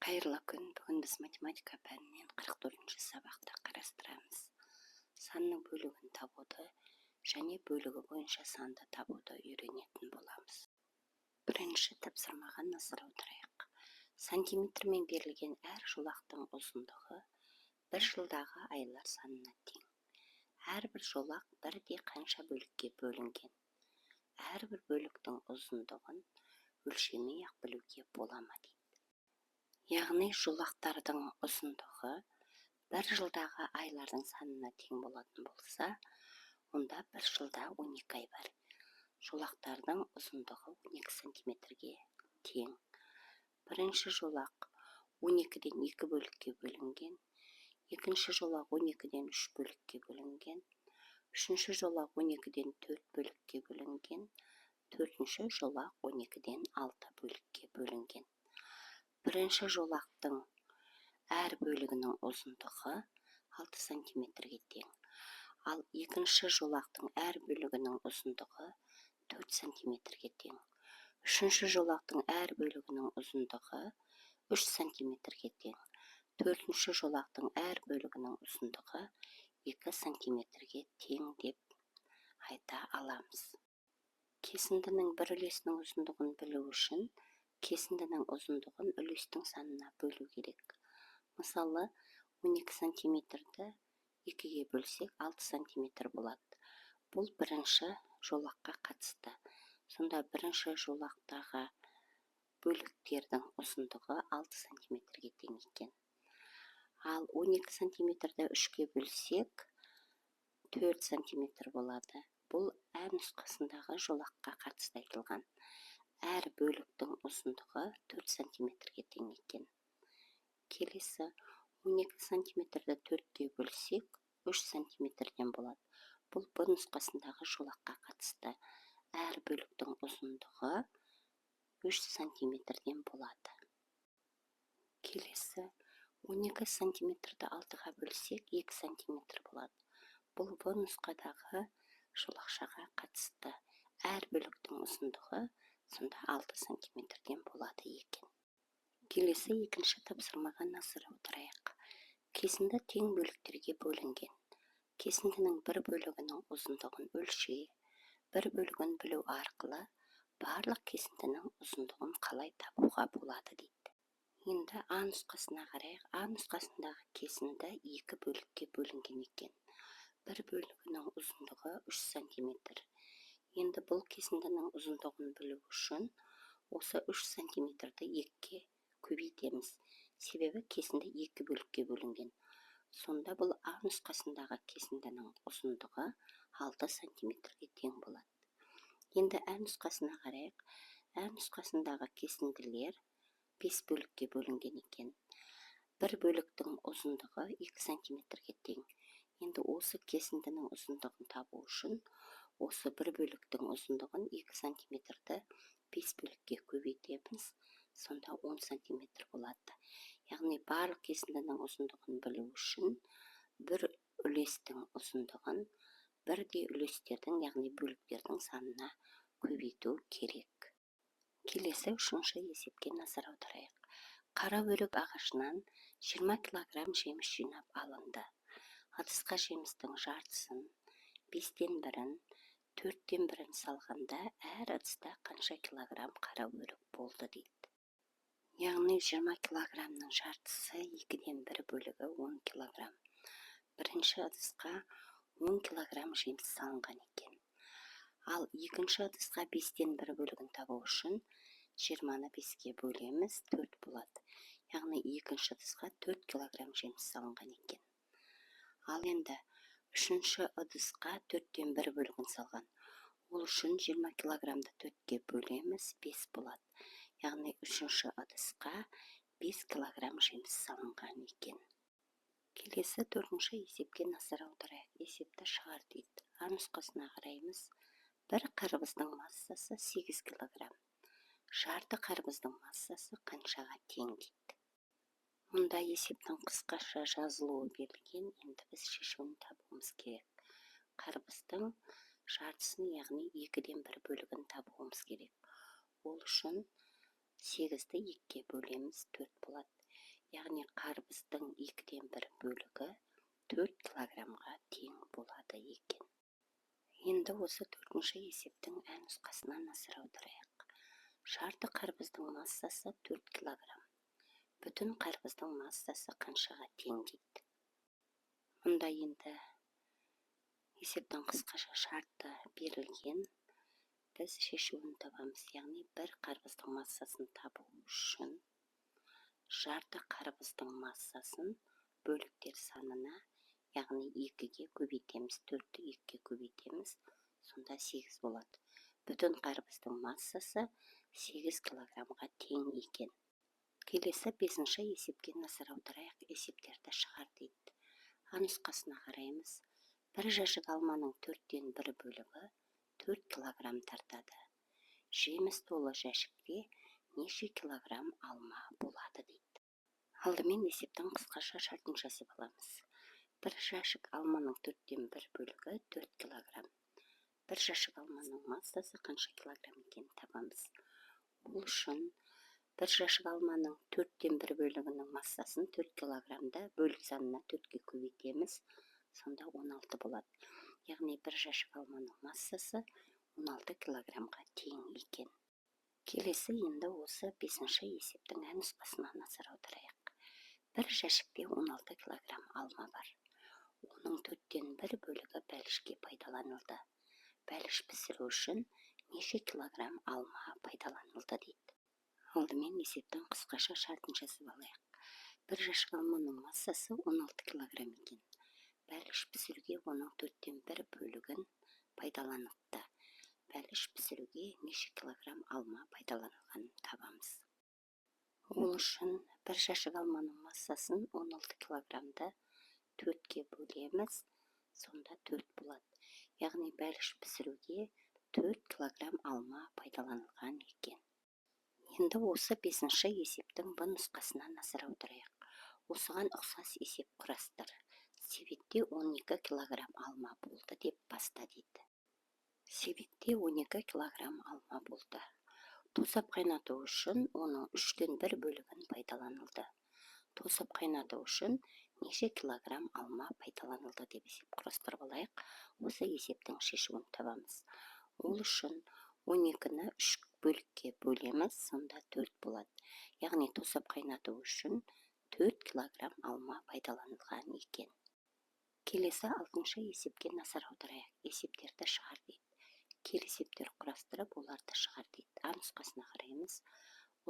Қайырлы күн! Бүгін біз математика пәнінен 44-ші сабақты қарастырамыз. Санның бөлігін табуды және бөлігі бойынша санды табуды үйренетін боламыз. Бірінші тапсырмаға назар аударайық. Сантиметрмен берілген әр жолақтың ұзындығы бір жылдағы айлар санына тең. Әрбір жолақ бірдей қанша бөлікке бөлінген? Әрбір бөліктің ұзындығын өлшемей-ақ білуге бола ма дейді. Яғни жолақтардың ұзындығы бір жылдағы айлардың санына тең болатын болса, онда бір жылда 12 ай бар. Жолақтардың ұзындығы 12 сантиметрге тең. Бірінші жолақ 12-ден 2 бөлікке бөлінген, екінші жолақ 12-ден 3 бөлікке бөлінген, үшінші жолақ 12-ден 4 бөлікке бөлінген, төртінші жолақ 12-ден 6 бөлікке бөлінген. Бірінші жолақтың әр бөлігінің ұзындығы 6 сантиметрге тең. Ал екінші жолақтың әр бөлігінің ұзындығы 4 сантиметрге тең. Үшінші жолақтың әр бөлігінің ұзындығы 3 сантиметрге тең. Төртінші жолақтың әр бөлігінің ұзындығы 2 сантиметрге тең деп айта аламыз. Кесіндінің бір үлесінің ұзындығын білу үшін кесіндінің ұзындығын үлестің санына бөлу керек. Мысалы, 12 сантиметрді 2-ге бөлсек, 6 сантиметр болады. Бұл бірінші жолаққа қатысты. Сонда бірінші жолақтағы бөліктердің ұзындығы 6 сантиметрге тең екен. Ал 12 сантиметрді 3-ке бөлсек, 4 сантиметр болады. Бұл ә нұсқасындағы жолаққа қатысты айтылған. Әр бөліктің ұзындығы 4 сантиметрге тең екен. Келесі 12 сантиметрді 4-ке бөлсек, 3 сантиметрден болады. Бұл Б нұсқасындағы жолаққа қатысты. Әр бөліктің ұзындығы 3 сантиметрден болады. Келесі 12 сантиметрді 6-ға бөлсек, 2 сантиметр болады. Бұл В нұсқадағы жолақшаға қатысты. Әр бөліктің ұзындығы сонда 6 сантиметрден болады екен. Келесі екінші тапсырмаға назар аударайық. Кесінді тең бөліктерге бөлінген. Кесіндінің бір бөлігінің ұзындығын өлше, бір бөлігін білу арқылы барлық кесіндінің ұзындығын қалай табуға болады дейді. Енді А нұсқасына қарайық. А нұсқасындағы кесінді екі бөлікке бөлінген екен. Бір бөлігінің ұзындығы 3 сантиметр. Енді бұл кесіндінің ұзындығын білу үшін осы 3 сантиметрді 2-ге көбейтеміз. Себебі кесінді екі бөлікке бөлінген. Сонда бұл А нұсқасындағы кесіндінің ұзындығы 6 сантиметрге тең болады. Енді Ә нұсқасына қарайық. Ә нұсқасындағы кесінділер 5 бөлікке бөлінген екен. Бір бөліктің ұзындығы 2 сантиметрге тең. Енді осы кесіндінің ұзындығын табу үшін осы бір бөліктің ұзындығын 2 сантиметрді 5 бөлікке көбейтеміз. Сонда 10 сантиметр болады. Яғни барлық кесіндінің ұзындығын білу үшін бір үлестің ұзындығын бірдей үлестердің, яғни бөліктердің санына көбейту керек. Келесі үшінші есепке назар аударайық. Қара өрік ағашынан 20 килограмм жеміс жинап алынды. Ыдысқа жемістің жартысын, 5-тен бірін, 4-тен бірін салғанда әр ыдыста қанша килограмм қара өрік болды дейді. Яғни 20 килограммның жартысы 2-ден 1 бөлігі 10 килограмм. Бірінші ыдысқа 10 килограмм жеміс салынған екен. Ал екінші ыдысқа 5-тен 1 бөлігін табу үшін 20-ны 5-ке бөлеміз, 4 болады. Яғни екінші ыдысқа 4 килограмм жеміс салынған екен. Ал енді үшінші ыдысқа 4-тен 1 бөлігін салған. Ол үшін 20 килограммды 4-ке бөлеміз, 5 болады. Яғни үшінші ыдысқа 5 килограмм жеміс салынған екен. Келесі төртінші есепке назар аударайық. Есепті шығар дейді. А нұсқасына қараймыз. Бір қарбыздың массасы 8 килограмм. Жарты қарбыздың массасы қаншаға тең дейді. Мұнда есептің қысқаша жазылуы берілген. Енді біз шешімін табуымыз керек. Қарбыздың жартысын, яғни 2-ден 1 бөлігін табуымыз керек. Ол үшін 8-ді 2-ге бөлеміз, 4 болады. Яғни қарбыздың 1/2 бөлігі 4 килограммға тең болады екен. Енді осы төртінші есептің ә нұсқасына назар аударайық. Жарты қарбыздың массасы 4 килограмм. Бүтін қарбыздың массасы қаншаға тең дейді. Мұнда енді есептің қысқаша шарты берілген. Біз шешуін табамыз. Яғни бір қарбыздың массасын табу үшін жарты қарбыздың массасын бөліктер санына, яғни 2-ге көбейтеміз, 4-ті 2-ге көбейтеміз, сонда 8 болады. Бүтін қарбыздың массасы 8 килограммға тең екен. Келесі 5-ші есепке назар аударайық. Есептерді шығар дейді. А нұсқасына қараймыз. Бір жәшік алманың 1/4 бөлігі 4 килограмм тартады. Жеміс толы жәшікте неше килограмм алма болады дейді. Алдымен есептің қысқаша шартын жазып аламыз. Бір жәшік алманың 1/4 бөлігі 4 килограмм. Бір жәшік алманың массасы қанша килограмм екенін табамыз. Ол үшін бір жәшік алманың 1/4 бөлігінің массасын 4 килограммда бөлік санына 4-ке көбейтеміз, сонда 16 болады. Яғни бір жәшік алманың массасы 16 килограммға тең екен. Келесі енді осы 5-ші есептің ә нұсқасына назар аударайық. Бір жәшікте 16 килограмм алма бар. Оның 1/4 бөлігі бәлішке пайдаланылды. Бәліш пісіру үшін неше килограмм алма пайдаланылды дейді. Алдымен есептің қысқаша шартын жазып алайық. Бір жәшік алманың массасы 16 килограмм екен. Бәліш пісіруге оның 1/4 бөлігін пайдаланыпты. Бәліш пісіруге неше килограмм алма пайдаланылғанын табамыз. Ол үшін бір жәшік алманың массасын 16 килограммды 4-ке бөлеміз, сонда 4 болады. Яғни бәліш пісіруге 4 килограмм алма пайдаланылған екен. Енді осы 5-ші есептің Б нұсқасына назар аударайық. Осыған ұқсас есеп құрастыр. Себетте 12 килограмм алма болды деп баста дейді. Себетте 12 килограмм алма болды. Тосап қайнату үшін оның 1/3 бөлігін пайдаланылды. Тосап қайнату үшін неше килограмм алма пайдаланылды деп есеп құрастырып алайық. Осы есептің шешуін табамыз. Ол үшін 12-ні 3 бөлікке бөлеміз, сонда 4 болады. Яғни тосап қайнату үшін 4 килограмм алма пайдаланылған екен. Келесі 6-шы есепке назар аударайық. Есептерді шығар дейді. Келесі есептер құрастырып, оларды шығар дейді. А нұсқасына қараймыз.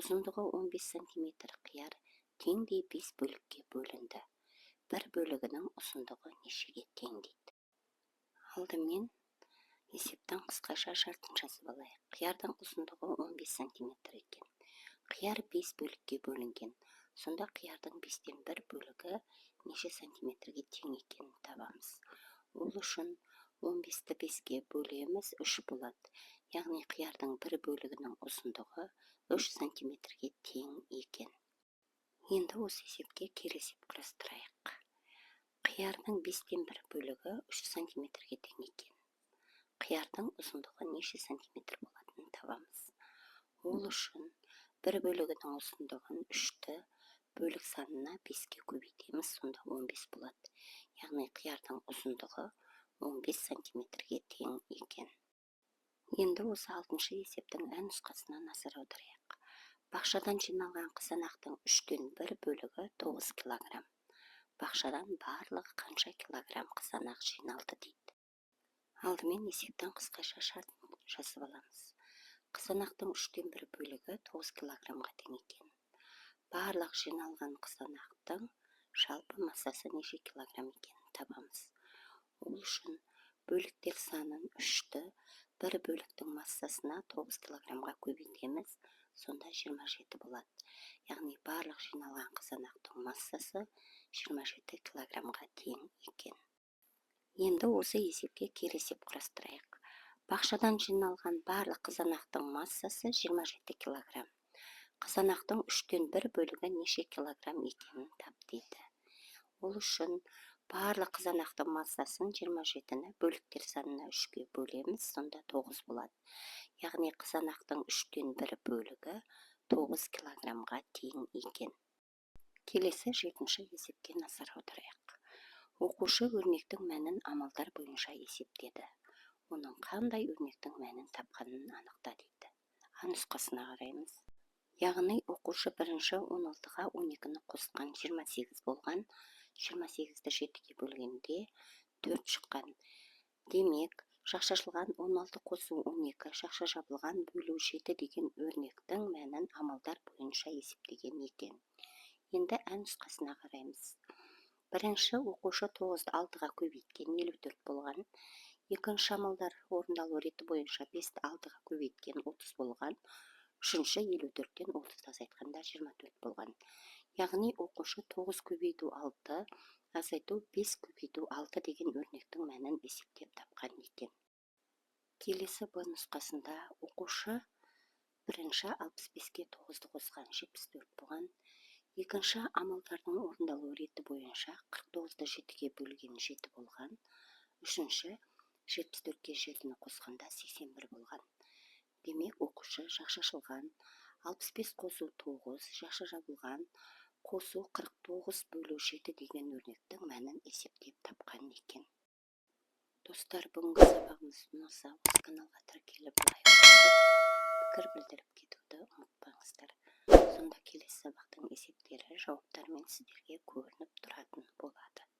Ұзындығы 15 сантиметр қияр теңдей 5 бөлікке бөлінді. Бір бөлігінің ұзындығы нешеге тең дейді. Алдымен есептің қысқаша шартын жазып алайық. Қиярдың ұзындығы 15 сантиметр екен. Қияр 5 бөлікке бөлінген. Сонда қиярдың 1/5 бөлігі неше сантиметрге тең екенін табамыз. Ол үшін 15-ті 5-ке бөлеміз, 3 болады. Яғни қиярдың бір бөлігінің ұзындығы 3 сантиметрге тең екен. Енді осы есепке келесі есеп құрастырайық. Қиярдың 1/5 бөлігі 3 сантиметрге тең екен. Қиярдың ұзындығы неше сантиметр болатынын табамыз. Ол үшін бір бөлігінің ұзындығын 3-ті бөлік санына 5-ке көбейтеміз, сонда 15 болады. Яғни қиярдың ұзындығы 15 сантиметрге тең екен. Енді осы 6-шы есептің ә нұсқасына назар аударайық. Бақшадан жиналған қызанақтың 1/3 бөлігі 9 килограмм. Бақшадан барлығы қанша килограмм қызанақ жиналды дейді. Алдымен есептің қысқаша шартын жазып аламыз. Қызанақтың 1/3 бөлігі 9 килограммға тең екен. Барлық жиналған қызанақтың жалпы массасы неше килограмм екенін табамыз. Ол үшін бөліктер санын 3-ті бір бөліктің массасына 9 килограммға көбейтеміз, сонда 27 болады. Яғни барлық жиналған қызанақтың массасы 27 килограммға тең екен. Енді осы есепке келесі есеп құрастырайық. Бақшадан жиналған барлық қызанақтың массасы 27 килограмм. Қызанақтың 1/3 бөлігі неше килограмм екенін тап дейді. Ол үшін барлық қызанақтың массасын 27-ні бөліктер санына 3-ке бөлеміз, сонда 9 болады. Яғни қызанақтың 1/3 бөлігі 9 килограммға тең екен. Келесі жетінші есепке назар аударайық. Оқушы өрнектің мәнін амалдар бойынша есептеді. Оның қандай өрнектің мәнін тапқанын анықта дейді. А нұсқасына қараймыз. Яғни оқушы бірінші 16-ға 12-ні қосқан, 28 болған. 28-ді 7-ге бөлгенде 4 шыққан. Демек, жақшашылған 16 қосу 12 жақша жабылған бөлу 7 деген өрнектің мәнін амалдар бойынша есептеген екен. Енді ә нұсқасына қараймыз. Бірінші оқушы 9-ды 6-ға көбейткен, 54 болған. Екінші амалдар орындалу реті бойынша 5-ті 6-ға көбейткен, 30 болған. Үшінші 54-тен 30-ды азайтқанда 24 болған. Яғни оқушы 9 көбейту 6 азайту 5 көбейту 6 деген өрнектің мәнін есептеп тапқан екен. Келесі б нұсқасында оқушы бірінші 65-ке 9-ды қосқан, 74 болған. Екінші амалдардың орындалу реті бойынша 49-ды 7-ге бөлген, 7 болған. Үшінші 74-ке 7-ні қосқанда 81 болған. Демек, оқушы жақшашылған 65 қосу 9 жақша жабылған қосу 49 бөлу 7 деген өрнектің мәнін есептеп тапқан екен. Достар, бүгінгі сабағымыз ұнаса, осы каналға тіркеліп, лайк басып, пікір білдіріп кетуді ұмытпаңыздар. Сонда келесі сабақтың есептері жауаптарымен сіздерге көрініп тұратын болады.